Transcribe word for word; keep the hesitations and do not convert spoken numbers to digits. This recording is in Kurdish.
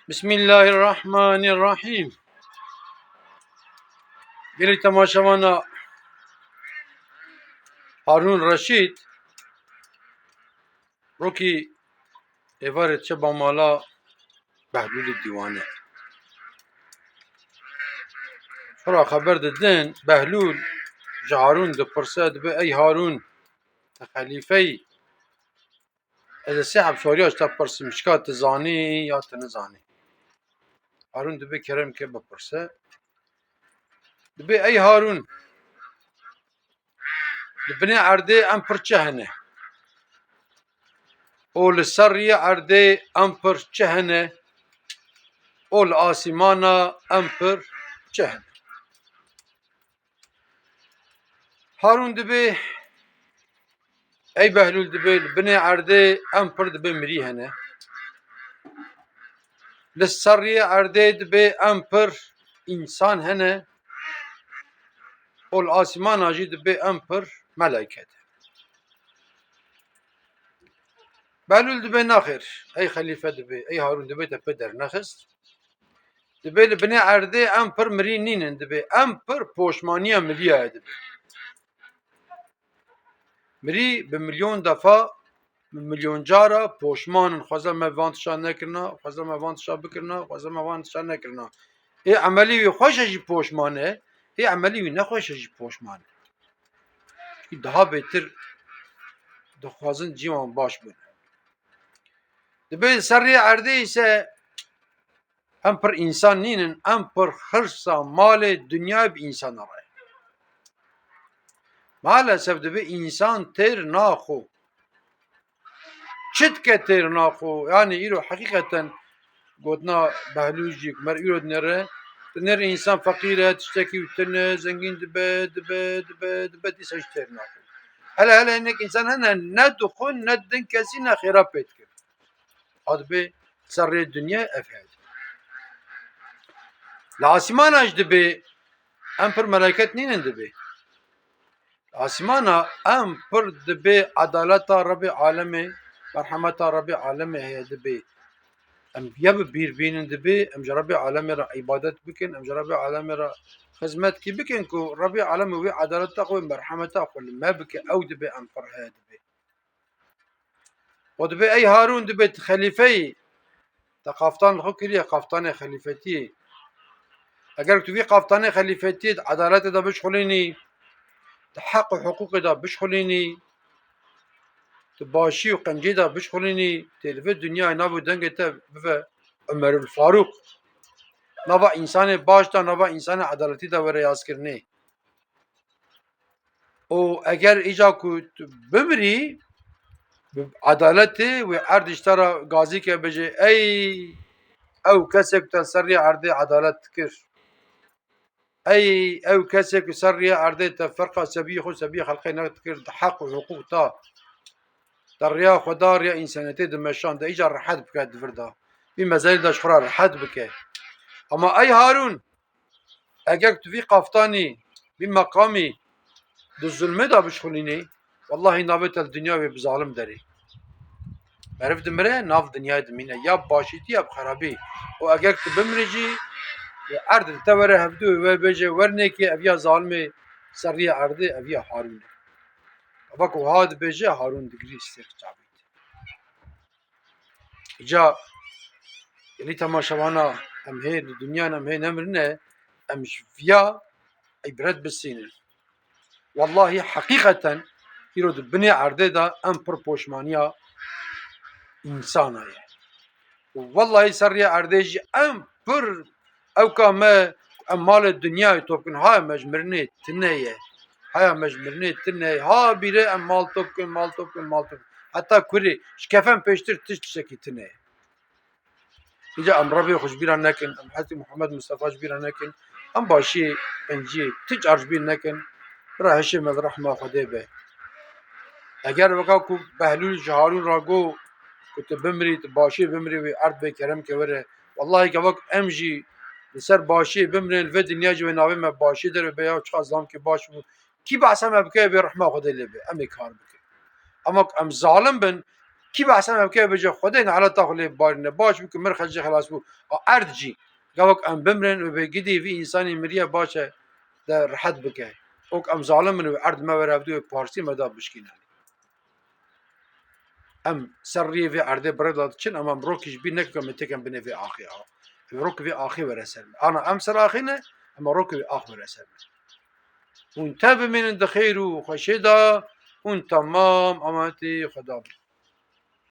Bismillahirrahmanirrahîm. Gelî temaşevana Harûn Reşîd, rokî êvarê çe ba mala Behlûlê dîwane. Xura xeber didin, Behlûl ji Harûn dipirse, dibe, ey Harûn, te xelîfeyî, ez ê sê heb soriya ji te pirsim, şika tu zanî ya tu nizanî. Harûn dibe kerem ke bipirse. Dibe, ey Harûn, di binê erdê em pir çi hene? Û li ser riyê erdê em pir çi hene? Û li asîmana em pir çi hene? Harûn dibê, ey Behlûl, dibê, li binê erdê em pir dibê mirî hene. Li ser riyê erdê dibê em pir însan hene. Û li asîmana jî dibê em pir melaiket hene. Behlûl dibê, naxêr, ey xelîfe, dibê, ey Harûn, dibê te pê dernexist. Dibê li binê erdê em pir mirî nînin, dibê em pir poşmaniya miriya ye, dibê. Mirî bi milyon defa, bi milyon cara poşman in, xweza me van tişa nekirina, xweza me van tişa bikirina, xweza me van tişa nekirina. Ê emelî wî xweş e jî poşman e, ê emelî wî nexweş e jî poşman e. Çikî daha bêtir dixwazin cî wan baş bûn. Dibê ser rê erdê îse em pir însan nînin, em pir xirsa malê dinyayê bi însana re ye. Maalesef dibê însan têr naxo. Çi dike têr naxo? Yanî îro heqîqeten gotina Behlûl jî ku me re îro dinêre, dinêre însan feqîr e, tiştekî wî tune, zengîn dibe, dibe, dibe, dibe, dîsa jî têr naxo. Hele hele hinek însan hene ne dixwin, ne didin kesî, ne xêra pê dikin. A dibê ser rê dinyayê ev heye. Li asîmana jî dibê em pir melaiket nînin, dibê. Asîmana em pir dibê edaleta Rebê Alemê, merhemeta Rebê Alemê heye, dibê. Em viya bi bîr bînin, dibê em ji Rebê Alemê re îbadet bikin, em ji Rebê Alemê re xizmetkî bikin ku Rebê Alemê wê edaleta xwe, wê merhemeta xwe li me bike, ew dibê em pir heye, dibê. Û dibê, ey Harûn, dibê tu xelîfe yî. Te qaftan li xwe kiriye, qaftanê xelîfetiyê. Eger tu vî qaftanê xelîfetiyê di edaletê de bişxulînî, di heq û hiqûqê de bişxulînî, di başî û qencî de bişxulînî, tê li vê dinyayê nav û dengê te bibe Umerul Farûq. Nava însanê baş de, nava însanê edaletî de were yazkirinê. Û eger îca ku tu bimirî, bi edaletê wê erd ji te re gazî ke, bêje, ey ew kesê ku te ser rê erdê edalet dikir. Ey ew kesê ku ser rê erdê te ferqa sebî xwe, sebî xelqê nedikir, di heq û hiqûq de, te rêya xwe da, rêya însaniyetê dimeşand, de îca rehet bike di vir de. Vî mezelî de ji xwe re rehet bike. Ama ey Harûn, eger tu vî qaftanî, vî meqamî di zulmê de bişxulînî, wellahî navê te li dinya wê bi zalim derê. Meriv dimire, nav dinyayê dimîne, ya bi başîtî ya bi xerabî. Û eger tu bimirî jî, wê erd li te were hevdû, wê bêje, wernêkê ev ya zalimê ser rîya erdê, ev ya Harûn e. Eva ku wiha dibêje, Harûn digirî ser çavê te. Îca, gelî temaşevana, em hê li dinya ne, em hê nemirine, em ji viya îbret bisînin. Wellahî heqîqeten îro di binê erdê de em pir poşmaniya însana ye. Û wellahî ser rêya erdê jî em pir, ew ka me, em malê dinyayê top kin, haya me ji mirinê tune ye. Haya me ji mirinê tune ye. Ha bîre em mal top kin, mal top kin, mal top kin. Heta kurê ji kefen pêştir tişt tiştekî tune ye. Îca em Rebê xwe ji bîra nekin, em Hezretî Muhammed Mustafa ji bîra nekin, em başiyê, qenciyê, ti car ji bîr nekin, bira hişê me li rehma Xwedê be. Eger weka ku Behlûl ji Harûn re got ku tu bimirî, tu başiyê bimirî, wê erd bê kerem ke were, wellahî gava ku em jî li ser başiyê bimirin, li vê dinya jî wê navê me başiyê derve be, ya çiqa zilamkê baş bû, kî behsa me bike, wê rehma Xwedê lê be, em ê kar bikin. Ama ku em zalim bin, Kî behsa me bike bêje Xwedê ne'leta xwe lê barîne. Baş bû ku mir xecî xelas bû. A erd jî. Gavak em bimrin û bê gidî vî însanî miriye baş e de rehet bike. Ok em zalim in û erd me were hevdû wê parsî me da bişkîne. Em ser riyê vê erdê bi rê de diçin, em em rokî ji bîr nekin ku em ê têkin binê vê axê a. Em rok vê axê were ser me. Ana em ser axê ne, em rok vê ax were ser me. Hûn te bimînin di xêr û xweşê de, hûn temam ametî Xweda bin.